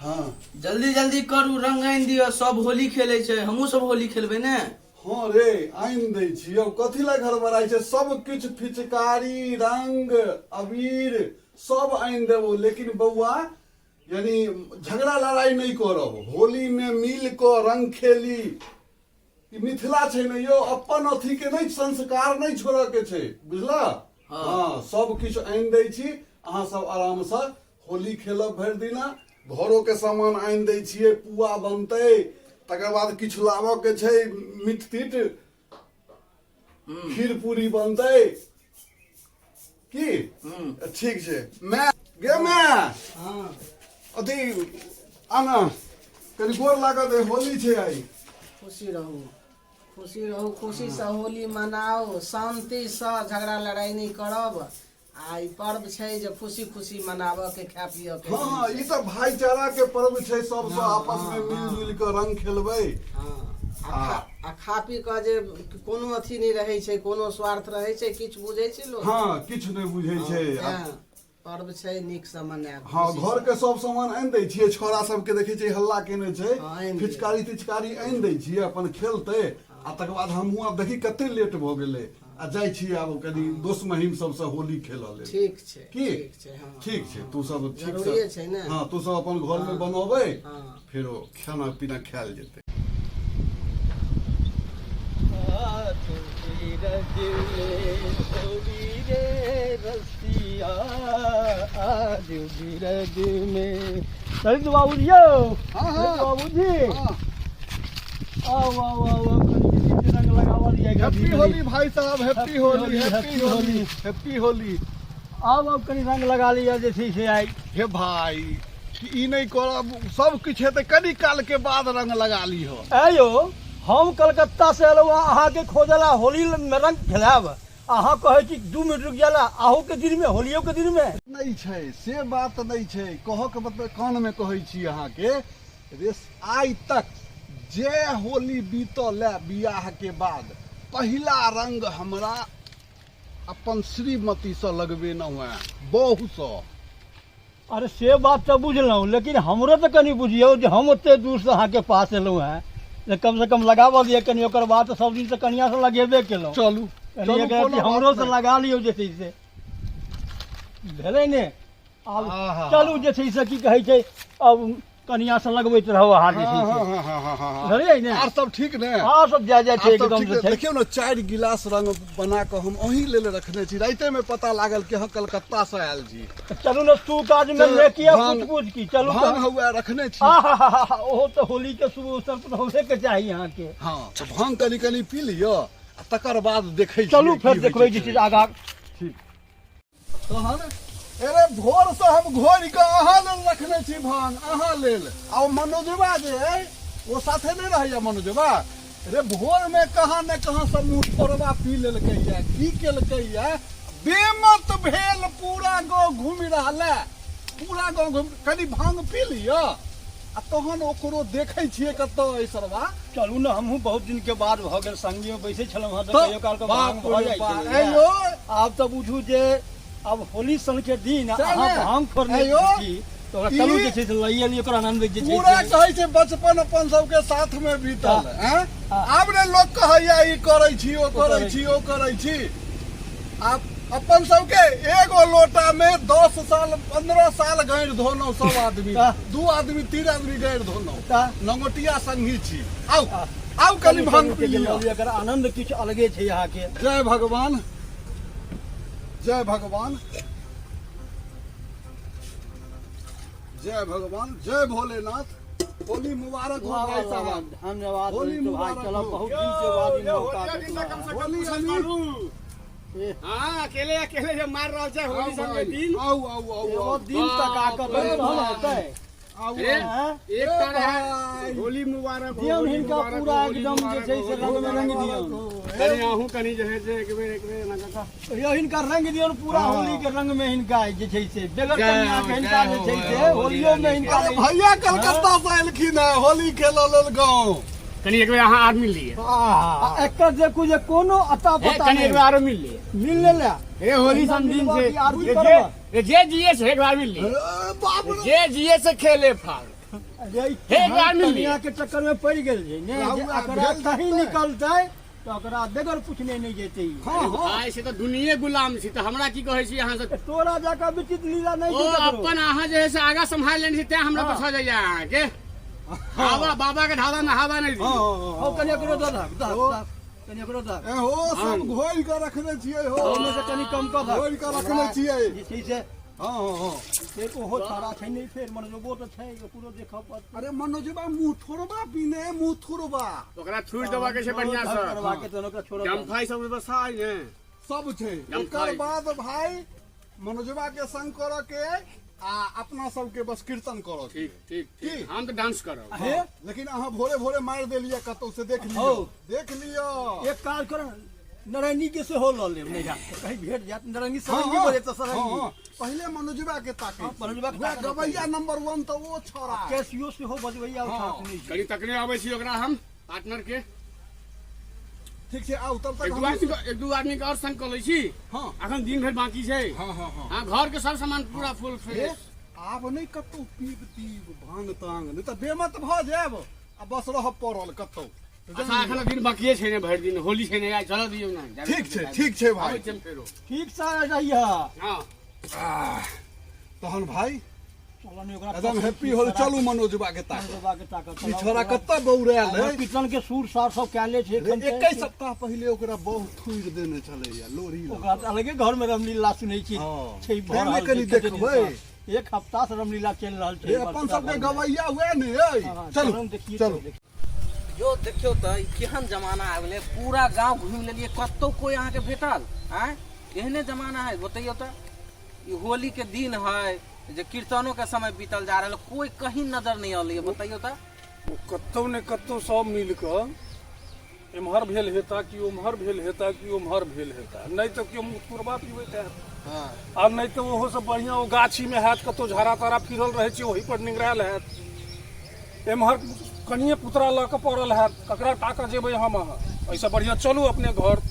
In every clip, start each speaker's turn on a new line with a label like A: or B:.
A: हँ।
B: जल्दी जल्दी करू, रंग आनि दिअ, सब होली खेलै छै, हमहूँ सब होली खेलबै ने।
A: हँ रे, आनि दै छियौ, कथी लए घरबराइ छै? सब किछु फिचकारी, रंग अबीर सब आनि देबौ, लेकिन बौआ यानी झगड़ा लड़ाइ नहि करब। होली मे मिल कऽ रंग खेली, ई मिथिला छै ने यौ, अपन अथी के नहि संस्कार नहि छोड़ऽ के छै, बुझला? हँ, सब किछु आनि दै छी, अहाँ सब आरामसँ होली खेलब भरि दिना। घरो के सामान आनि दै छियै, पुआ बनतै, तकर बाद किछु लाबऽ के छै, मीट तीट, खीर पूरी बनतै की? ठीक छै। माय गे माय।
C: हँ।
A: अथी आना, कनि गोर लागत है, होली छै आइ।
C: खुशी रहू, खुशी रहू, खुशीसँ होली मनाउ, शान्तिसँ, झगड़ा लड़ाइ नहि करब। आ ई पर्व छै जे खुशी खुशी मनाबऽ के, खाय पियऽ के।
A: हँ, ई तऽ भाईचारा के पर्व छै, सबसँ आपस में मिल जुलि कऽ रंग खेलबै।
C: हँ, आ खा पी कऽ जे कोनो अथी नहि रहै छै, कोनो स्वार्थ रहै छै, किछु बुझै छै लोक?
A: हँ, किछु नहि बुझै छै।
C: तेँ पर्व छै, नीकसँ मनायब।
A: हँ, घर के सब सामान आनि दै छियै, छोरा सबके देखै छियै हल्ला केने छै।
C: हँ, आनि दियौ।
A: फिचकारी तिचकारी आनि दै छियै, अपन खेलतै आ तकर बाद हमहूँ आब देखी कते लेट भऽ गेलै आ जाइ छी आब कनि दोस्त महिम सबसँ होली खेलऽ लेल।
C: ठीक छै।
A: की?
C: ठीक छै, हँ।
A: ठीक छै, तू सब ठीक से
C: जरूरिये छै ने।
A: हँ, तू सब अपन घर मे बनबै,
C: हँ।
A: फेरो खाना पीना खायल जेतै।
D: ललित बाबूजी यौ।
A: हँ, हँ।
D: ललित बाबूजी।
A: हँ।
D: आउ आउ आउ आउ, कनि जे छै से रंग लगावल जाय।
A: हैप्पी होली भाई साहब, happy Holi, happy Holi, happy Holi.
D: आउ आउ, कनि रंग लगा लिअ जे छै से आइ।
A: हे भाई, ई नहि करब, सब किछु हेतै, कनि काल के बाद रंग लगा लिह।
D: ऐ यौ, हम कलकत्ता से एलहुँ हँ अहाँके खोजला, होली में रंग खेलायब, अहाँ कहै छी 2 मिनट रुकि जाला, अहू के दिन में, होलियो के दिन में।
A: नहि छै, से बात नहि छै। कहऽ के मतलब कान में कहै छी अहाँके रे, आइ तक जे होली बीतल ए बियाह के बाद, पहिला रंग हमरा अपन श्रीमतीसँ लगबेलहुँ हेँ, बहुसँ।
D: अरे से बात तऽ बुझलहुँ, लेकिन हमरो तऽ कनि बुझियौ जे हम ओते दूरसँ अहाँके पास एलहुँ हेँ जे कमसँ कम लगाबऽ दिअ कनि। ओकर बाद तऽ सब दिन तऽ कनियाँसँ लगेबे केलहुँ।
A: चलू
D: कनि
A: चलू,
D: एक रत्ती
A: कोनो बात
D: हमरोसँ
A: नहि।
D: लगा लियौ जे छै से भेलै ने आब।
A: आहा।
D: चलू, जे छै से की कहै छै, अब कनिया से लगबैत रहू अहाँ जे छै से।
A: हँ, हँ, हँ, हँ, हँ।
D: बुझलियै ने?
A: आर सब ठीक ने?
D: हँ, सब जाय जाय छै।
A: आर सब
D: एकदम
A: ठीक
D: से
A: ने?
D: छै।
A: देखियौ ने, 4 गिलास रंग बना कऽ हम अहीं लेल रखने छी। राइते में पता लागल कि अहाँ कलकत्ता से आयल छी।
D: चलू ने, तू काज में
A: चलू,
D: लेके आ।
A: भांग-
D: पूछ पूछ की चलू
A: भांग
D: तऽ।
A: हौआ रखने छी।
D: आहा, ओहो तऽ होली के शुभ अवसर पर होबे के चाही अहाँके।
A: हँ, तऽ भांग कनि कनि पी लिअ आ तकर बाद देखै छियै
D: चलू,
A: की
D: फेर
A: होइ
D: देखबै
A: छै।
D: जे चीज आगाँ।
A: ठीक। तहन अरे भोरसँ हम घोरि कऽ अहाँ लेल रखने छी भांग, अहाँ लेल। आ ओ मनोजबा जे अइ, ओ साथे नहि रहैया मनोजबा रे, भोरमे कहाँ ने कहाँ सब मुँह थोड़बा पी लेलकैया, की केलकैया, बेमत भेल पूरा गाँव घूमि रहल है, पूरा गाँव घूमि। कनि भांग पी लिअ आ तहन ओकरो देखै छियै कतऽ अइ सरवा।
D: चलू ने, हमहूँ बहुत दिन के बाद भऽ गेल, संगी में बैसै छलहुँ हँ तऽ
A: तऽ
D: कहियो काल के भांग
A: बाप
D: भऽ
A: रे
D: जाइ
A: बाप,
D: छलैए।
A: ऐ यौ।
D: आब तऽ बुझू जे आब होली सन के दिन
A: सएह
D: अहाँ
A: ने।
D: भांग फोड़ने
A: ऐ यौ,
D: छी तऽ ओकरा चलू
A: ई
D: जे छै से लइए लिअ, ओकर आनंद जे छै
A: पूरा
D: से।
A: कहै छै बचपन अपन सबके साथ में बीतल हैं।
D: हाँ।
A: आब ने लोक कहैया ई करै छी, ओ करै
D: करै
A: छी, ओ करै छी। आब अपन सबके एगो लोटा में 10 साल 15 साल गाड़ि धोलहुँ सब आदमी,
D: हाँ।
A: 2 आदमी 3 आदमी गाड़ि धोलहुँ।
D: हाँ।
A: नंगोटिया संगी छी। आउ आउ, कनि
D: चलू,
A: भांग
D: चलू,
A: पी लिअ।
D: एकर आनंद किछु अलगे छै अहाँके।
A: जय भगवान, जय भगवान, जय भगवान, जय भोलेनाथ। होली मुबारक हो भाई साहब।
D: धन्यवाद
A: होली
D: ललित भाई।
A: मुबारक
D: चलो,
A: हो।
D: बहुत दिन के बाद ई मौका भेटल।
A: होली अली।
E: हाँ, अकेले अकेले जे मार रहल छै होली
A: आउ
E: सब के
A: भाई,
E: दिन।
A: आउ आउ आउ
D: एगो
A: आउ।
D: दिन तक आके
A: बाप रे
D: तहन
A: बाप।
D: हेतै।
A: आउ
E: ए,
A: आउ।
D: हैं?
E: एक
A: ए
E: तरह
A: भाई।
E: होली मुबारक हो,
D: दियौन
E: होली
D: हिनका
E: मुबारक हो,
D: पूरा
E: होली
D: एकदम जे
E: मुबारक
D: छै
E: हो,
D: से
E: होली
D: रंग में रंग
E: मुबारक
D: दियौन।
E: हो। कनि अहूँ कनि जे है से एक बेर एक बेर एना कऽ कऽ।
D: यौ, हिनका रंग दियौन पूरा होली के रंग में हिनका जे छै से बेगर
E: जय
D: कनिया
E: हो,
D: के हिनका
E: जय
D: जे
E: हो,
D: छै
E: जय
D: से
E: हो,
D: होलियो में हिनका
A: अरे भैया कलकत्ता से एलखिन है होली खेलऽ लेल गाँव।
E: कनि एक बेर अहाँ आर मिल लिए।
D: आ एकर देखू जे कोनो अता
E: ए,
D: पता
E: कनि एक
D: नहि
E: बेर आरो मिल लिए।
D: मिल ले
E: ए होली सन दिन से
D: आरती
E: जे
D: करब।
E: जे जिए से एक बार मिल लिए।
A: ए, बाप रे।
E: जे जिए से खेले फाग।
D: अरे ई
E: हे, एक आदमी
D: कनिया के चक्कर में पड़ गेल छै ने
A: राहुल,
D: जे
A: आ
D: एकरा
A: भेल
D: सही
A: तऽ।
D: निकलतै तऽ ओकरा बेगर पूछने नहि जेतै ई।
A: हँ हँ
E: आइ से तऽ दुनिये गुलाम छी तऽ हमरा की कहै छी अहाँ सब
D: तोरा जकाँ विचित्र लीला नहि
E: ओ
D: छै ककरो।
E: अपन अहाँ जे है से आगा सम्हारि लेने छी तें हमरा पछा जाइया अहाँके हवा बाबा के ढाबा में हवा नहीं
A: हँ
E: दी
A: हँ,
D: हौ कनि एकरो दऽ दहक दहक
A: ओ।
D: दहक, कनि एकरो दहक
A: ए हो सब घोरि कऽ रखने छियै हो
D: ओहिमे से कनि कम कऽ दहक
A: घोरि कऽ रखने छियै
D: जे छै से
A: हँ हँ हँ
D: फेर ओहो छाड़ा छै नहि फेर मनोजबो तऽ छै ओकरो देखऽ पड़तै
A: अरे मनोजबा मुँह थोड़बा पीने मुँह थोड़बा
E: ओकरा छुटि देबऽ के छै बढ़िया से
D: करबाके तहन ओकरा छोड़ऽ पड़तै।
E: जमफाइ सब व्यवस्था है ने
A: सब छै
E: जमफाइ।
A: ओकर बाद भाई मनोजबा के संग करऽ के आ अपना सबके बस कीर्तन करऽ के
E: ठीक ठीक
A: की?
E: ठीक हम तऽ डांस करब
D: हे
A: लेकिन अहाँ भोरे भोरे मारि देलियै कतौ से देख लियौ
D: हौ।
A: देख लियौ
D: एक काज कर नरैनी के सेहो लऽ लेब नहि हैत कहीं भेट जायत नरैनी
A: हँ,
D: सरंगी
A: हँ,
D: बजे तऽ सरंगी
A: हँ, पहिले मनोजबा के ताकै
D: हँ, मनोजबा के
A: वएह
D: ताकै।
A: गवैया नंबर वन तऽ ओ छोड़ा
D: कैसियो सेहो बजबैया
A: हँ।
D: उठा सुनै छी
E: कनि तकने अबै छी ओकरा हम पार्टनर के
A: ठीक छै आउ तब तक
E: एक दू
A: हम
E: आदमी के एक दू आदमी के और संग कऽ लै छी
A: हँ
E: अखन दिन भरि बाकी छै
A: हँ हँ हँ
E: हँ घर के सब सामान पूरा फुल
A: हे,
E: फ्रेश
A: आब नहि कतौ पीब तीब भांग तांग नहि तऽ बेमत भऽ जायब आ बस रहब पड़ल कतौ
E: अच्छा अखन दिन बाकिए छै ने भरि दिन होली छै ने आइ चलऽ दियौ ने
A: ठीक छै ठीक छै भाई
E: आबै छियै हम फेरो
D: ठीक से रहिया
E: हँ
A: आह, तहन भाई
D: चलऽ ने ओकरा
A: एकदम हैप्पी होल चलू मनोजबा के ताकत
D: मनोजबा के ताकत
A: ई छोरा कतऽ बौरायल है
D: कीर्तन के सुर सार सब कएले छै एखन तऽ।
A: 21 सप्ताह पहिले ओकरा बहुत थुरि देने छलैया लोरी लऽ
D: ओकरा तऽ अलगे घर में रामलीला सुनै छी
A: हँ।
D: छै भऽ
A: तें ने
D: रहल
A: कनि
D: छै कते
A: देखबै।
D: दिनसँ। एक हफ्ता से रामलीला चलि रहल छै
A: रे अपन सबके गवैया हुए ने ऐ
D: हँ,
A: चलू
D: चलू देखिए
A: चलू
B: यो देखियौ तऽ ई केहन जमाना आबि गेलै पूरा गाँव घुमि लेलियै कतहु कोइ अहाँके भेटल आँय एहने जमाना है बतैयौ तऽ ई होली के दिन है जे कीर्तनो के समय बीतल जा रहल कोई कहीं नजर नहीं अलै बतैयौ तऽ
F: ओ कतहु ने कतहु सब मिल कऽ एम्हर भेल हेता कि ओम्हर भेल हेता कि ओम्हर भेल हेता नहि तऽ केओ मुतकुरबा पीबैत हैत आ नहि तऽ ओहोसँ बढ़िआँ ओ गाछीमे हैत कतहु झाड़ा तारा फिरल रहै छै ओहि पर निंगरायल हैत एम्हर कनिए पुतरा लऽ कऽ पड़ल हैत ककरा ताकऽ जेबै हम अहाँ एहिसँ बढ़िआँ चलू अपने घर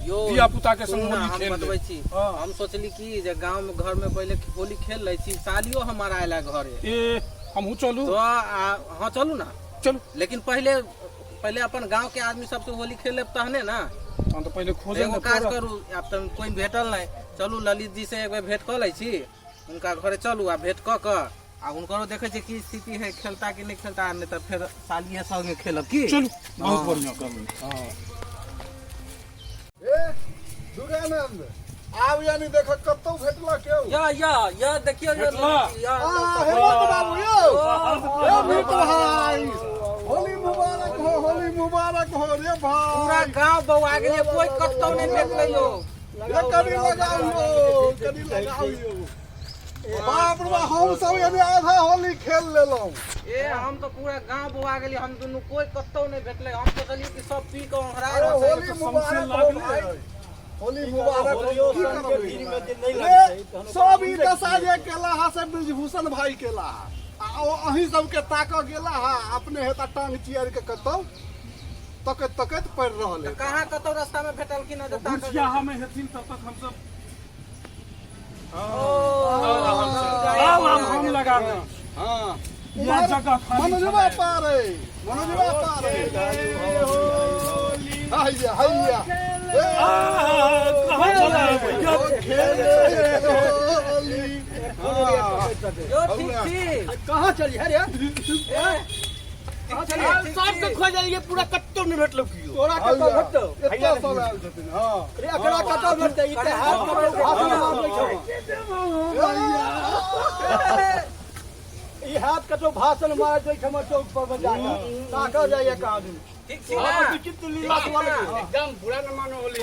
B: यो
F: धिया पुता के संग
B: सुनू ना,
F: होली
B: हम
F: खेल
B: बतबै
F: लेब।
B: छी
F: हँ।
B: हम सोचली कि जे गाँव में घर में पहिले होली खेल लै छी सालियो हमर आयल है घरे
F: ए हमहूँ चलू
B: तो हाँ चलू ना
F: चलू
B: लेकिन पहिले पहिले अपन गांव के आदमी सबसे होली खेल लेब तहने ना
F: तहन तऽ पहिले खोजे
B: एगो काज करू आब तऽ कोई भेटल नहीं चलू ललित जी से एक बेर भेंट कऽ लै छी हुनका घरे चलू आ भेंट कऽ कऽ आ हुनकरो देखै छी की स्थिति है खेलता कि नहीं खेलता नहीं तऽ फेर सालिये संगे खेलब की
F: चलू बहुत बढ़िया कहलहुँ
A: ए दुर्गानंद आब यानी देख कतौ भेटला केओ
B: या या या देखियौ यौ
F: भेटला?
B: या
A: आ, हेमंत बाबू यौ हे मीत भाई होली मुबारक हो होली मुबारक हो रे
B: पूरा
A: भाई
B: गांव बौआ गेलियै कोई कतौ नहीं भेटलै यौ
A: रे कनि लगाउ यौ कनि लगाउ यौ बाप रे बाप हम सब यानी आधा होली खेल लेलहुँ
B: ए हम तो पूरा गांव बौआ गेलियै हम दुनू कोई कतौ नहीं भेटलै हम सोचलियै कि सब पी कऽ ओंघरा
A: अरे
B: रहल छै।
A: होली मुबारक हो भाई होली मुबारक हो
D: होलियो
A: की
D: संग के
A: करबै
D: दिन में जे नहि
A: रे
D: लगतै तहन ओकरा
A: सब ई दशा जे केला हा से ब्रिजभूषण भाई केला हा आ ओ अहीं सबके ताकऽ गेला हा अपने हेता टांग चियार के कतौ तकैत तकैत पड़ि रहल
B: तऽ
A: है
B: कहाँ कतौ रास्ता में भेटलखिन हँ जे ताकऽ
F: घुसियाहा में हेथिन तब तक हमसब
B: ओ,
F: आब आब हम लगा देब
A: हाँ
F: इएह जगह खाली
A: मनोजवा पार है मनोजवा पार है हैया हैया ए,
F: कहाँ चला है
A: ओ खेले होली हाँ।
B: यौ ठीक छी
D: कहाँ चली अरे
B: ठीक छी, ठीक
E: सबके
B: छी।
E: खोजलियै पूरा कतौ नहि भेटलो केओ
D: तोरा कतऽ भेटतौ
A: एतऽ सब आयल छथिन हँ
D: अरे एकरा कतऽ भेटतै ई तऽ हाथ कतौ भाषण मारै छौ ई हाथ कतौ भाषण मारै छै ओहिठाम चौक पर में जाकऽ ताकऽ जाइए कहाँ दिन
B: ठीक छी ना
D: विचित्र लीला
B: ठीक छी ना?
E: एकदम बुरा न मानो होली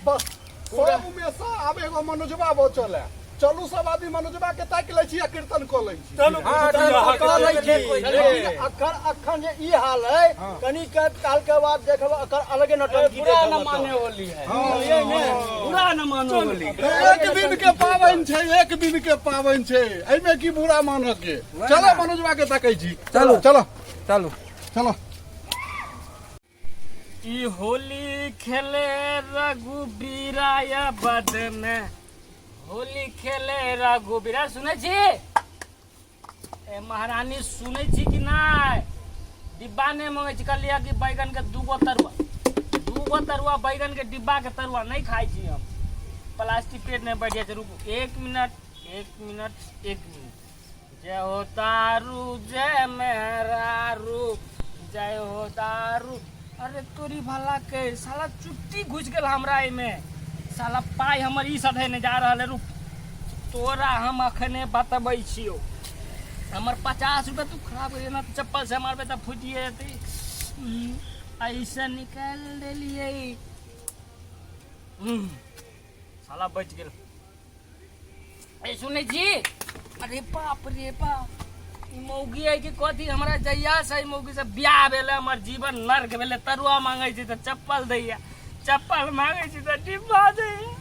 A: बस सब में से आब एगो मनोजवा बचल है चलू सब आदमी मनोजवा के ताकि लै छी आ कीर्तन कऽ लै छी
F: चलू
B: हाँ, चलू,
D: कऽ लै छी
B: कोइ
D: लेकिन अखन अखन जे ई हाल है कनी काल के बाद देखब एकर अलगे नौटंकी
E: बुरा न
D: देखब
E: माने होली है
D: बुझलियै ने
E: बुरा न मानो होली
A: एक दिन के पाबनि छै एक दिन के पाबनि छै एहिमे की बुरा मानऽ के चलो मनोजवा के ताकै छी
B: चलू।
A: चलो
B: चलू
A: चलो
G: ई होली खेले रघुबीरा या बद में होली खेले रघुबीरा सुनै छी ए महारानी सुनै छी कि नहि डिब्बा नहि मंगै छी कहलियै कि बैगन के दूगो तरुआ दूगो तरुआ बैगन के डिब्बा के तरुआ नहि खाइ छी हम प्लास्टिक पेट नहि बैठ जाइ छै रुकू एक मिनट एक मिनट एक मिनट जय हो दारू जय मेहरारू जय हो दारू अरे तोरी भला के साला चुट्टी घुसि गेल हमरा एहिमे साला पाइ हमर ई सधे नहि जा रहल है रुक तोरा हम अखने बतबै छियौ हमर 50 रुपया तू खराब करि ना चप्पल से मारबै तऽ फुटिए जेतै ऐसे निकालि देलियै साला बचि गेल ए सुनै छी अरे बाप रे बाप ई मौगी है कि कथी हमरा जहिया से ई मौगी से बियाह भेलै हमर जीवन नर्क भेलै तरुआ मांगै छी तऽ चप्पल दैया चप्पल मांगै छी तऽ डिब्बा दैया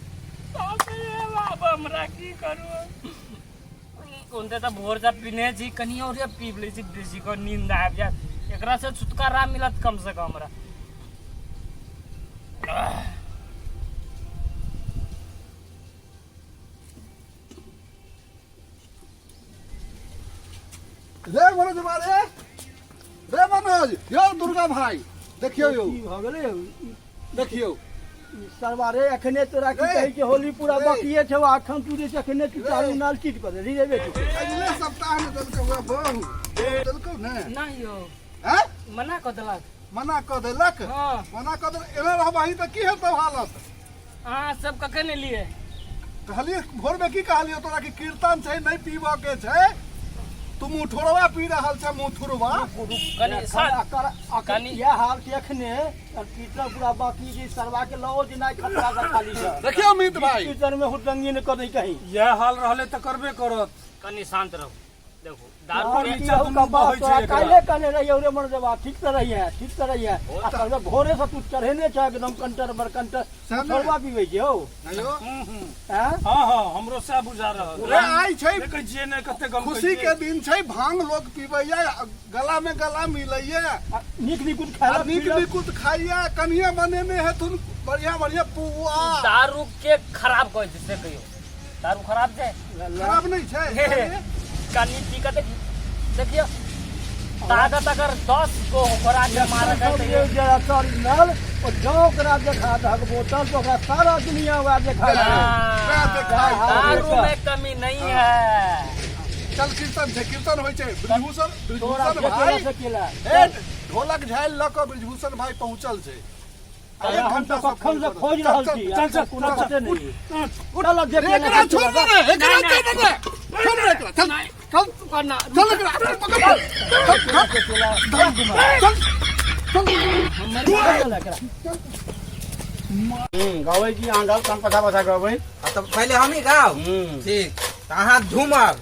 G: बाप रे बाप हमरा की करू कोनते तऽ भोर से पीने छी कनि और पीब लै छी बेसी कऽ नींद आबि जायत एकरा से छुटकारा मिलत कम से कम हमरा
A: रे मनोज रे रे मनोज यौ दुर्गा भाई देखियौ यौ
D: की भऽ गेलै यौ?
A: देखियौ
D: ई सरवा रे अखने तोरा की
A: रे,
D: कहै छै होली पूरा
A: रे।
D: बाकिए छौ अखन तू जे छै अखने तू
A: रे।
D: चारू नाल चीट कऽ देली रे बेटी
A: अगले सप्ताह में देलकौ वएह बहू देलकौ ने
G: नहि यौ
A: हैं
G: मना कऽ देलक
A: मना कऽ देलक
G: हँ
A: मना कऽ देलक एना रहबही तऽ की हेतौ हालत
G: अहाँ सब कखन एलियै
A: कहलियै भोरमे की कहलियै तोरा कि कीर्तन छै नहि पीबऽ के छै तू मुठोरवा पी रहल छै मुठुरवा
G: कनि शांत
D: कनि इएह हाल छै अखने कीर्तन पूरा बाकी जे सरवा के लओ जे नहि खतरा से खाली छै
A: देखियौ अमित भाई
D: कीर्तन में हुदंगी ने कऽ दै कहीं
F: इएह हाल रहलै तऽ करबे करत
G: कनि शांत रहू देखू दारू
D: और
G: के
D: नीचा दुनू बहै छै एकरा। काल्हे कहने रहियै रे मनोजवा ठीक से रहियै ठीक से रहियै आ कहबै भोरे से तू चढ़ेने छ एकदम कंटर पर कंटर
A: सएह ने?
D: छोड़वा पीबै छै हौ
A: हेलो
D: हैं
F: हँ हँ हमरो सएह बुझा रहल
A: रे आइ छै
F: देखै छियै ने कते गम
A: खुशी के दिन छै भांग लोग पीबैया गला में गला मिलैया
D: आ नीक निकुत
A: आ
D: खायला
A: नीक
D: पीलक।
A: निकुत खाइया कनिया बनेने हेथुन बढ़िया बढ़िया पुआ
G: दारू के खराब कहै छै से कहियौ दारू खराब छै
A: खराब नहि छै
G: कनि पी कऽ देखियौ देखियौ ताकत अगर 10 गो ओकरा के मारक है
D: सब
G: तऽ
D: जे जरा सर नल ओ जँ ओकरा देखा दहक बोतल तो ओकरा सारा दुनिया ओकरा देखा
A: वएह
G: हाँ,
A: देखाइ
G: दारू में कमी नहीं है
A: चल कीर्तन छै कीर्तन होइ छै ब्रिजभूषण
D: तोरा
A: ब्रिजभूषण
D: जे
A: भाई
D: केला से केला
A: ए ढोलक झालि लऽ कऽ ब्रिजभूषण भाई पहुँचल छै
D: अरे हम तऽ कखन से खोज रहल छी
F: चल, चल,
D: कोनो
F: चल,
D: पते नहीं चल अब देख
A: एकरा छोड़ दे रे एकरा छोड़ दे छोड़ दे एकरा चल चल चल एकरा पकड़ चल चल
D: चल एकरा
E: गबै छी अहाँ गाउ तहन पछा पछा गबै
B: आ तऽ पहिले हमही गाउ ठीक तऽ अहाँ झूमब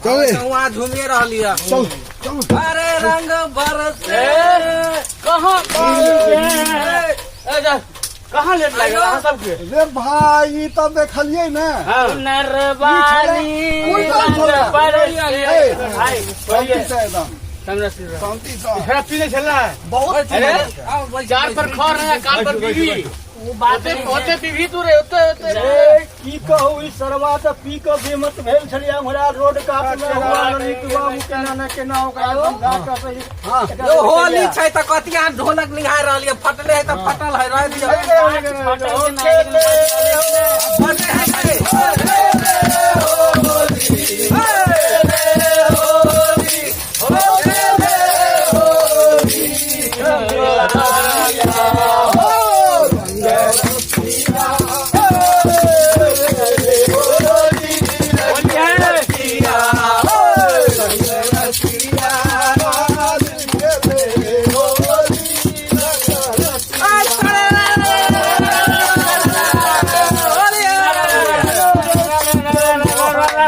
A: चल
B: वहाँ झूमिए रहली है
A: चल चल
B: अरे रंग बरसे
G: कहाँ
B: ए, जा।
E: कहाँ लेट लागि गेल अहाँ सबके
A: रे भाई ई तऽ देखलियै ने
G: नरवानी
A: उल्टा
G: रंग
A: छोड़ा।
G: बरसे
A: ए,
G: भाई
A: शांति से एकदम शांति से
E: एकरा पीने छलै
A: बहुत
E: अरे
B: आओ, बैठ,
E: चार पर
B: बैठ।
E: खर है कान पर बीवी
G: वो बात
E: ओते
G: नहीं
E: ओते
G: है।
E: बीवी तू रे ओते ओते
D: ए, की कहू ई सरवा तऽ पी कऽ बेमत भेल छलियै हमरा रोड कात मे हमरा ललितवा केना ने केना ओकरा समझा कऽ सही
A: हाँ।
B: यो होली छै तऽ कथी अहाँ ढोलक निहार रहलियै फटले है तऽ फटल है रह दियौ फटले है नहीं।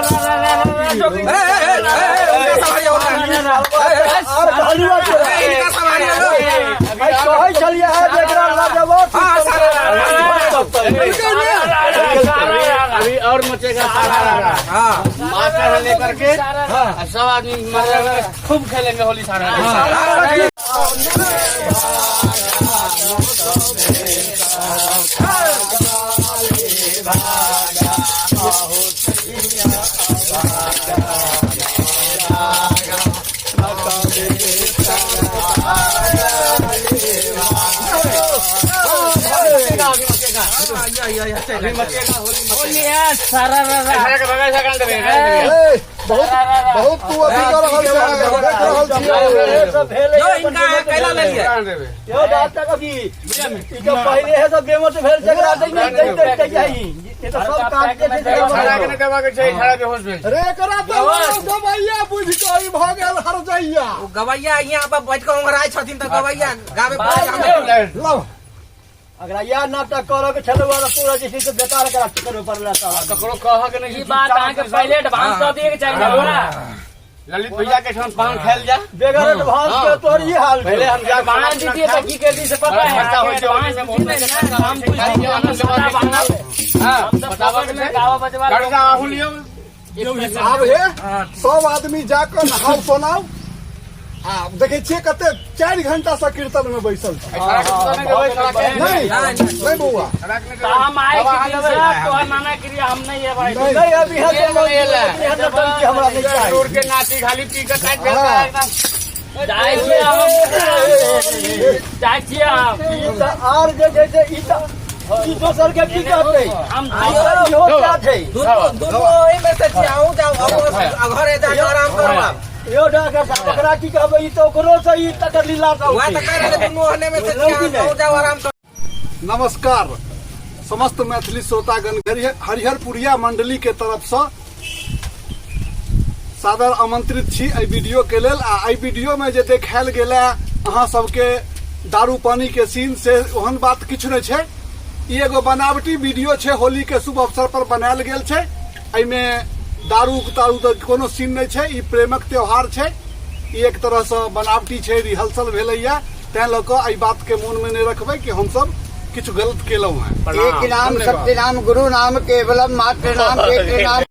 B: ए, ए, ए, ए, ए, उनका सवारी होता है।
D: आर कहलियै तोरा।
B: ए, इनका सवारी होता है।
D: आइ कहै छलियै है जे एकरा लऽ जेबो
B: हाँ, सारा
E: अभी और मचेगा सारा
B: हाँ
E: मास्टर है लेकर के और सब आदमी मजेगा खूब खेलेंगे होली सारा
G: होली है सारा रा रा
E: छड़ा के बगल से गाल देबै गाल देबै
A: ए, बहुत बहुत तू अथी कर रहल छै, देख रहल छियै।
D: सब भेलै
B: यो इनका अहाँ कैला लेलियै
E: गाल देबै
D: यो डॉक्टर अभी ई तऽ पहिले हे सब बेमत भेल छै एकरा दै नहि दै दै दै जाइ ई तऽ सब काज के छै
E: छड़ा के नहि देबाक छै छड़ा बेहोश भेल
A: रे एकरा तऽ गवैया बुझि कऽ ई भऽ गेल हरजैया।
B: ओ गवैया यहाँ पर बैठ कऽ ओंघराइ छथिन तऽ गवैया गाबे पड़ै छै।
A: लव
D: अगरा या नाटक करऽ के छलै वाला पूरा जे छै से बेकार करा करबे पड़ला साला।
E: ककरो कहऽ के नहि
G: ई बात अहाँके पहिले एडवांस दऽ दिए के चाही ने हमरा।
E: ललित भैया के ठाम पान खायल जा।
D: बेगर एडवांस के तोहर ई हाल
E: पहिले हम जा
G: एडवांस दीजिए तऽ की कर दी से पता है
E: खर्चा होइ छै,
G: एडवांस
E: ओहिमे बहुत
G: दीजिए ना, हम कुछ दीजिए, हम सादा बहाना
E: हां
G: हम सब
E: बताबऽ
G: पकड़ में गावा बजवा
E: कर्जा आहू लियौ।
A: आब हे सब आदमी जाकऽ नहाउ सोनाउ। आ देखै छियै कते 4 घंटा से कीर्तन में बैसल छै।
E: छड़ा के नहि देबै छड़ा के
A: नहीं नहीं बौआ,
E: छड़ा के नहि
G: तऽ हम आए के दिन से तोहर नाना क्रिया हम नहीं एबै।
A: नहीं।
D: नहीं अभी है तो नौटंकी हमरा नहीं चाही।
E: दूर के नाती खाली पी के टाइट भेल एकदम।
G: जाइ छियै हम, जाइ छियै हम।
D: ई तऽ आर जे छै से ई तऽ ई दोसर के की कहतै?
G: हम
D: दोसर इहो क्या छै?
B: दुनू दुनू ओहिमे से छियै, अहूँ जाउ, अहूँ घरे जा कऽ आराम करू आब।
D: यौ डॉक्टर साहब, ओकरा की कहबै? ई तऽ ओकरो से ई तकर लीला सब
B: वएह तऽ
D: छै।
B: कहि रहल दुनू ओहने मे से छियै, अहूँ जाउ आराम करू।
A: नमस्कार समस्त मैथिली श्रोतागण, हरिहरपुरिया मंडली के तरफ से सादर आमंत्रित छी एहि वीडियो के लेल। आ एहि वीडियो में जे देखायल गेल है अहाँ सबके दारू पानी के सीन, से ओहन बात किछु नहि छै। ई एगो बनावटी वीडियो छै, होली के शुभ अवसर पर बनायल गेल छै। एहिमे दारू तारू तऽ कोनो सीन नहि छै। ई प्रेमक त्योहार छै, ई एक तरहसँ बनावटी छै, रिहर्सल भेलैया, तैं लऽ कऽ एहि बात के मोन में नहि रखबै कि हमसब किछु गलत केलहुँ हैं।
H: एक नाम सत्य नाम गुरु नाम केवलम मातृ नाम पितृ नाम।